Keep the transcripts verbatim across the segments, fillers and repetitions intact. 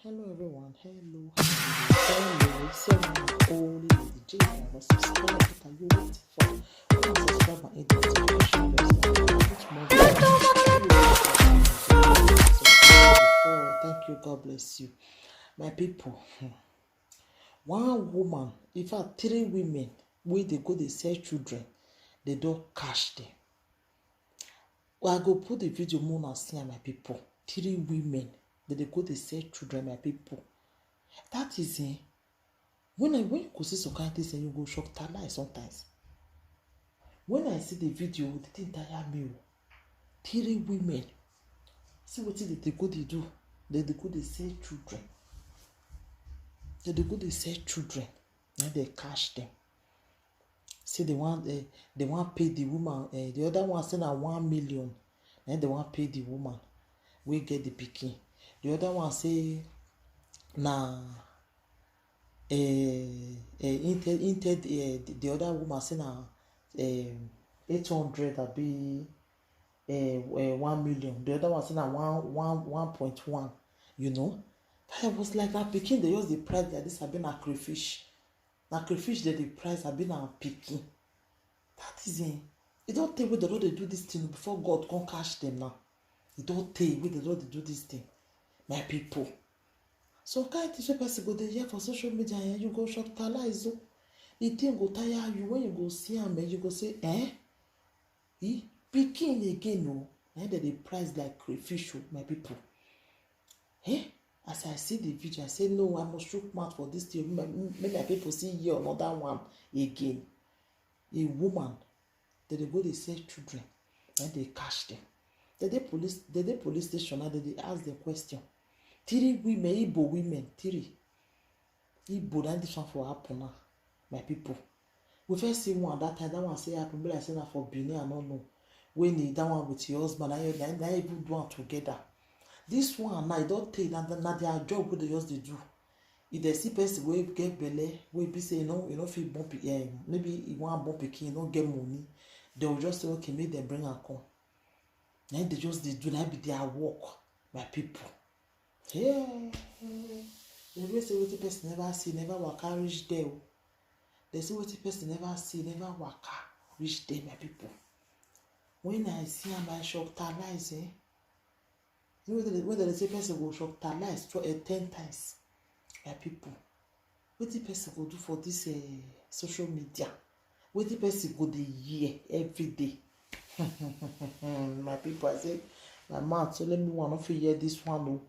Hello everyone, hello, hello, hello. It's your one and only Lady J. Never subscribe. What are you waiting for? Go and subscribe and hit the notification bell so that you get more videos. Thank you, God bless you. My people, hmm, one woman, in fact, three women, wey dey go dey sell children, they don catch them. Well, I go put the video more now, see, my people. Three women, they dey go dey sell children, my people. That is it. When I, when you go see some kind things, eh, you go shock talize sometimes. When I see the video, the thing tire me o. Three women. See wetin they dey go dey do. They dey go dey sell children. They dey go dey sell children. Na they catch them. Say they want, eh, they want pay the woman. Eh, the other one say na one million. Then they want pay the woman wey get the pikin. The other one say na, eh, eh, inter, inter, eh, the, the other woman say na, eh, eight hundred abi, eh, eh, one million. The other one say na one, one, one point one. You know, I was like, that pikin, they use the price like this, I been a crayfish. Na crayfish that the price, I been a pikin. That is it. E don tey wey they don dey do this thing before God come catch them now. E don tey wey they don dey do this thing, my people. Some kind thing wey person go dey hear for social media, eh, you go shock talize o. The thing go tire you. When you go see am, eh, you go say, eh? E pikin again o. Na dem dey price like crayfish o, my people. Eh? As I see the video, I say, no, I must chook mouth for this thing. Make my, make my people see here another one again. A woman, they dey go dey sell children, and they catch them. They dey police, they dey police station, and they dey ask them question. Three women, Igbo women, three. Igbo, na this one for happen now, my people. We first see one that time, that one say happen, be like say na for Benin, I no know. When he, that one with your husband, na, na, na even do am together. This one now, e don tey, na, na their job wey they just dey do. If they see person wey get belle, wey be say, you know, you know, fit born pikin, eh, maybe he wan born pikin, he no get money, they will just say, okay, make them bring am come. Na they just dey do, na be their work, my people. Yeah. They will say wetin person never see, never waka reach there o. They say wetin person never see, never waka reach there, my people. When I see am, I shock talize, eh? You know, when they, when they say person go shock talize tw-, eh, ten times, my people. Wetin person go do for this, eh, social media? Wetin person go dey hear every day? My people, I say, my mouth, so let me one of you hear this one o.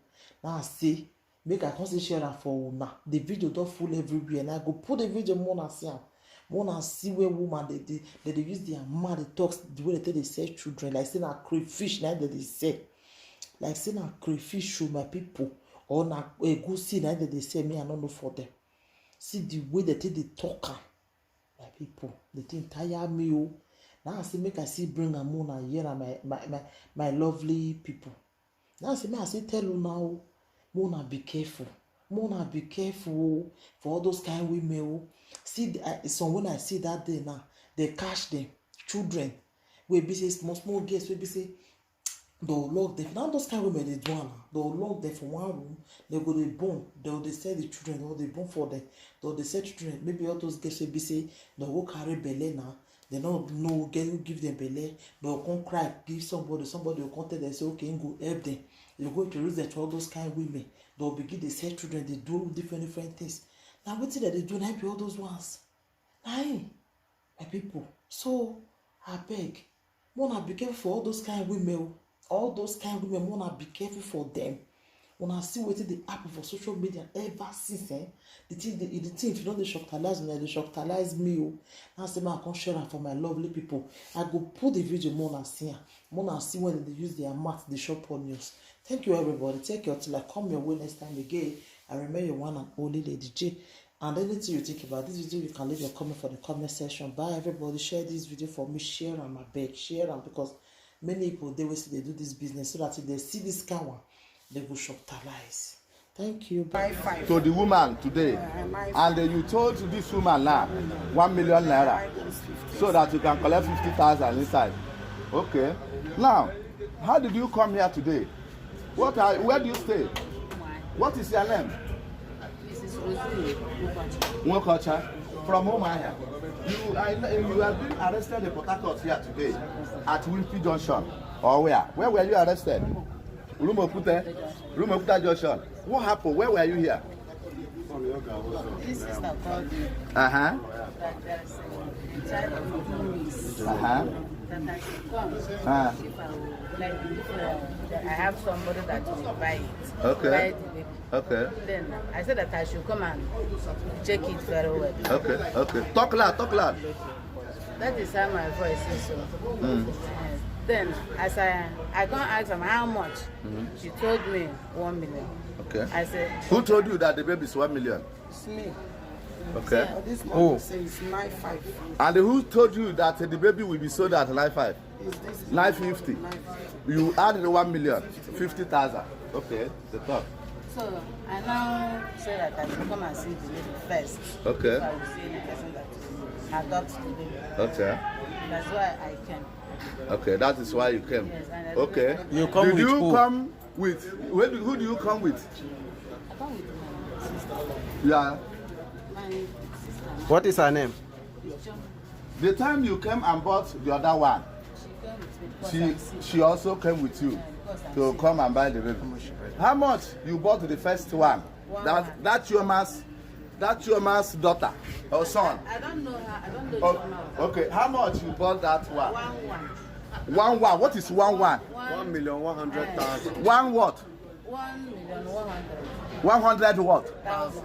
Now I say, make I come say share am for una. The video don full everywhere, and I go put the video more na see am. More na see where woman they, they, they, they use their mouth, they talk the way they take they sell children, like say na crayfish na they dey sell. Like say na crayfish show, my people, or na egusi na they dey sell, me I no know for them. See the way they take they talk am, my people. The thing tire me o. Now I say make I see bring am more na here na my, my, my, my lovely people. Now I say make I say tell una o, more na be careful. More na be careful o for all those kind women o. See the, I, some when I see that day now, they catch them, children. Wey be say small small girls wey be say they'll lock them. Now those kind women they do am now. They'll lock them for one room. They go they born. They'll they sell the children. They'll they born for them. They'll they sell children. Maybe all those girls wey be say they go carry belle now. They no know get who give them belle. They'll come cry, give somebody. Somebody will come tell them say, okay, go help them. You go introduce them to all those kind women. They'll begin they sell children. They do different different things. Now wetin that they do now be all those ones. Aye, my people. So I beg, una be careful for all those kind women o. All those kind women, una be careful for them. Una see wetin dey happen for social media ever since, eh? The thing, the, the thing, if you no dey shocktalize, una dey shocktalize me o. Now say make I come share am for my lovely people. I go put the video more una see am. More una see when they use their mouth dey chop onions. Thank you everybody. Take care till I come your way next time again. I remain your one and only Lady J. And anything you think about this video, you can leave your comment for the comment section. Bye everybody. Share this video for me. Share am, I beg. Share am because many people they will see they do this business so that if they see this kind one, they go shocktalize. Thank you. Bye. To the woman today, and uh, you told this woman now one million naira so that you can collect fifty thousand inside. Okay. Now, how did you come here today? What are, where do you stay? What is your name? Missus Rosie Nkocha. Nwokocha. From Umuahia. You are, you are being arrested in Port Harcourt here today at Wimpy Junction. Or where? Where were you arrested? Rumuokpute? Rumuokpute Junction. What happened? Where were you here? This sister called me. Uh huh. That there's a child of two weeks. Uh huh. That I should come. Ah. If I will, like, if uh, I have somebody that will buy it. Okay. Buy the baby. Okay. Then I said that I should come and check it very well. Okay. Okay. Talk loud. Talk loud. That is how my voice is. So. Mm. Uh, then as I I can't ask her how much. Mhm. She told me one million. Okay. I said Who told you that the baby is one million? It's me. Okay. So this Oh. one says nine five. And who told you that the baby will be sold at nine five? Is this Nine fifty. You added one million fifty thousand. Okay. The talk. So I now say that I should come and see the lady first. Okay. So I will see any person that will adopt the baby. Okay. That's why I came. Okay. That is why you came. Yes, and I Okay. You come Did with you who? come with? Where do, who do you come with? I come with my sister. Yeah. My sister. What is her name? It's John. The time you came and bought the other one, She came with me because she I'm sick. She also came with you Yeah, because I'm to sick. Come and buy the baby. How much you bought the first one? One That one. That your man's that your man's daughter or son? I don't know her. I don't know Oh, Chioma. okay. How much you bought that one? One one. One one. What is one one? One One million one hundred thousand. One what? One million one hundred One hundred what? thousand.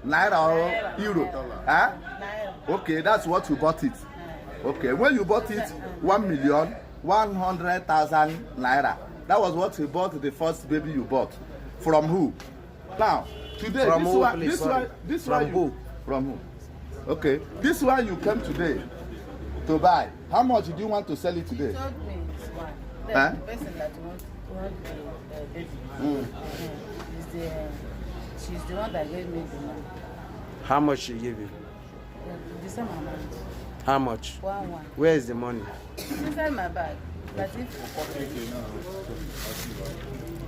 Naira or euro? Huh? Naira. Okay, that's what you bought it. Okay, when you bought it, one million one hundred thousand naira. That was what you bought the first baby you bought. From who? Now, today, From this who, one, please? this Sorry. one, this From one, you- who? From who? Okay, this one you came today to buy. How much do you want to sell it She today? Told me it's one. The Huh? person that wants to want the uh, baby Mm. uh, is the she's the one that gave me the money. How much she give you? The, the same amount. How much? One one. Where is the money? It's inside my bag. That if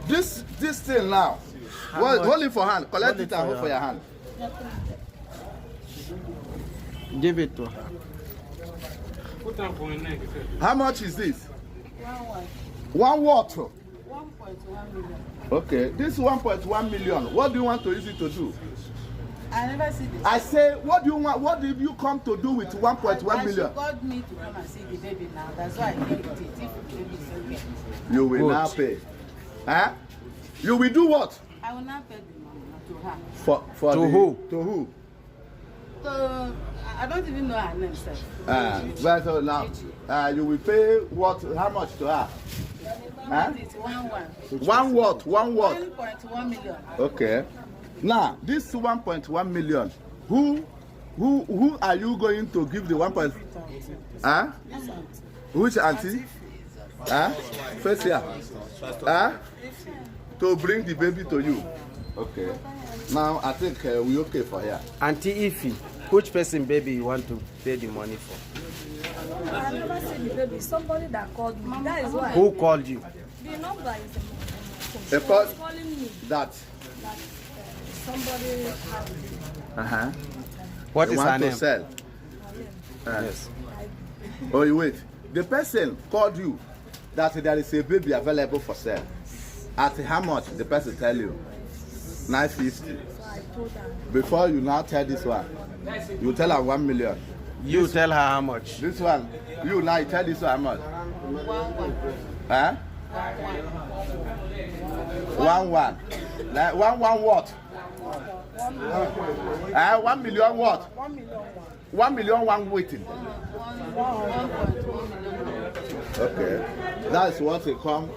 This this thing now. Hold, hold it for hand. Collect Hold it it and for hold for your your hand. Give it to her. How much is this? one one. One what? One point one million. Okay, this one point one million. What do you want to use it to do? I never see this. I say, what do you want? What did you come to do with one point one She million? Called me to come and see the baby now. That's why I came with it. If the baby is okay. You will Good. Now pay. Huh? You will do what? I will not pay the money to her. For for To the, who? To who? So I don't even know her name, sir. Ah, well, so now, ah, you will pay what? How much to her? Huh? It's one one. One what? One what? One point one million. Okay. Now, this one point one million, who who who are you going to give the one point? Huh? Which auntie? Huh? Face here. Huh? To bring the baby to you. Okay. Now, I think uh, we okay for here. Auntie Ify, which person baby you want to pay the money for? I never see the baby. Somebody that called me. That is why. Who called you? The number is. The She call- was calling me That. That uh, somebody had. Uh-huh. What They is want her to name? Sell. Yes. Oh, you wait. The person called you that there is a baby available for sale. At how much? The person tell you. Nine fifty. So I told her. Before you now tell this one, you tell her one million. You tell her how much? This one, you now tell this one how much? Huh? One one. Like one one what? Uh, one million what? One million one. One million one waiting. Okay. That's what they come.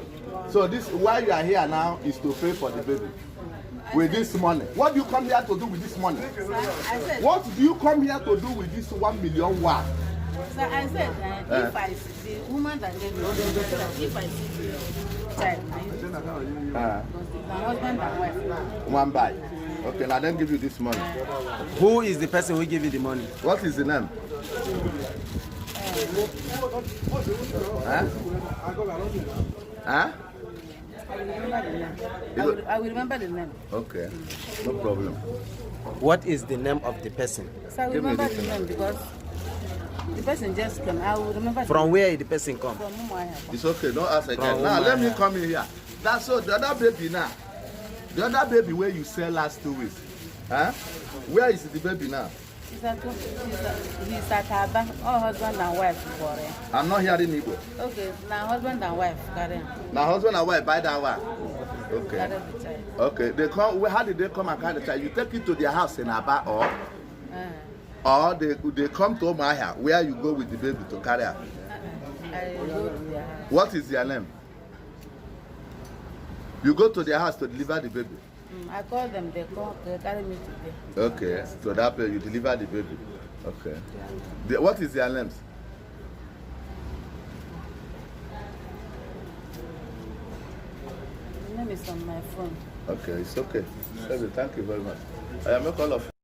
So this why you are here now is to pay for the baby. With this money. What do you come here to do with this money? I said, What do you come here to do with this one million one? So I said that Eh. If I see the woman that gave me the money, I said that if I see the child, I use it. Uh, Because it's my husband and wife. One buy. Okay, now then give you this money. Who is the person who give you the money? What is the name? Huh? Huh? I will remember the name. I will, I will remember the name. Okay, no problem. What is the name of the person? So I will Give me remember this the one. Name because the person just came. I will remember. From where the person come? From Umuahia. It's okay, don't ask again. From Now let me Umuahia. Come in here. That's all. The other baby now. The other baby where you sell last two weeks. Huh? Where is the baby now? He's at, he's at, he's at Aba. All husband and wife for him. I'm not hearing Igbo. Okay, now husband and wife carry him. Now husband and wife buy that one. Okay. Carry the child. Okay. They come. Where, how did they come and carry the child? You take it to their house in Aba, or Uh, or they they come to Umuahia where you go with the baby to carry her. I go to their house. What is their name? You go to their house to deliver the baby. Mm, I call them. They call. They carry me today. Okay. So that way you deliver the baby. Okay. The, what is their names? The name is on my phone. Okay, it's okay. Baby, thank you very much. I am a call of